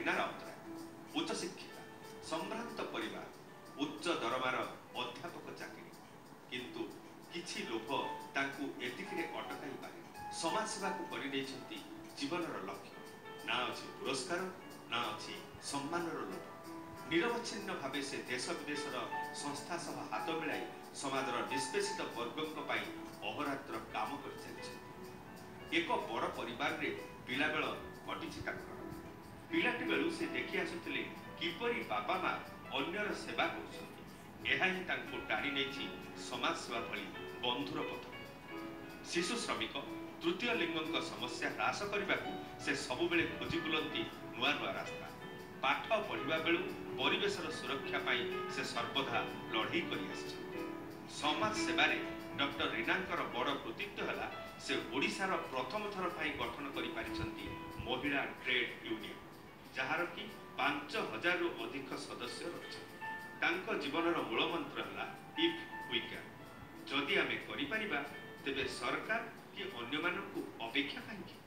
ରୀନା ରାଉତରାୟ। ଉଚ୍ଚଶିକ୍ଷିତା, ସମ୍ଭ୍ରାନ୍ତ ପରିବାର, ଉଚ୍ଚ ଦରମାର ଅଧ୍ୟାପକ ଚାକିରି। କିନ୍ତୁ କିଛି ଲୋଭ ତାଙ୍କୁ ଏତିକିରେ ଅଟକାଇ ପାରେ। ସମାଜସେବାକୁ କରିନେଇଛନ୍ତି ଜୀବନର ଲକ୍ଷ୍ୟ। ନା ଅଛି ପୁରସ୍କାର, ନା ଅଛି ସମ୍ମାନର ଲୋଭ। ନିରବଚ୍ଛିନ୍ନ ଭାବେ ସେ ଦେଶ ବିଦେଶର ସଂସ୍ଥା ସହ ହାତ ମିଳାଇ ସମାଜର ନିଷ୍ପେଷିତ ବର୍ଗଙ୍କ ପାଇଁ ଅହରାତ୍ର କାମ କରିଚାଲିଛନ୍ତି। ଏକ ବଡ଼ ପରିବାରରେ ପିଲାବେଳ କଟିଛି ତାଙ୍କର। ପିଲାଟି ବେଳୁ ସେ ଦେଖି ଆସୁଥିଲେ କିପରି ବାପା ମା ଅନ୍ୟର ସେବା କରୁଛନ୍ତି। ଏହା ହିଁ ତାଙ୍କୁ ଟାଣି ନେଇଛି ସମାଜସେବା ଭଳି ବନ୍ଧୁର ପଥ। ଶିଶୁ ଶ୍ରମିକ, ତୃତୀୟ ଲିଙ୍ଗଙ୍କ ସମସ୍ୟା ହ୍ରାସ କରିବାକୁ ସେ ସବୁବେଳେ ଖୋଜି ବୁଲନ୍ତି ନୂଆ ନୂଆ ରାସ୍ତା। ପାଠ ପଢ଼ିବା ବେଳୁ ପରିବେଶର ସୁରକ୍ଷା ପାଇଁ ସେ ସର୍ବଦା ଲଢ଼େଇ କରି ଆସିଛନ୍ତି। ସମାଜ ସେବାରେ ଡକ୍ଟର ରୀନାଙ୍କର ବଡ଼ କୃତିତ୍ୱ ହେଲା, ସେ ଓଡ଼ିଶାର ପ୍ରଥମ ଥର ପାଇଁ ଗଠନ କରିପାରିଛନ୍ତି ମହିଳା ଟ୍ରେଡ୍ ୟୁନିୟନ, ଯାହାର କି 5000ରୁ ଅଧିକ ସଦସ୍ୟ ରହିଛନ୍ତି। ତାଙ୍କ ଜୀବନର ମୂଳ ମନ୍ତ୍ର ହେଲା if we can, ଯଦି ଆମେ କରିପାରିବା ତେବେ ସରକାର କି ଅନ୍ୟମାନଙ୍କୁ ଅପେକ୍ଷା କାହିଁକି?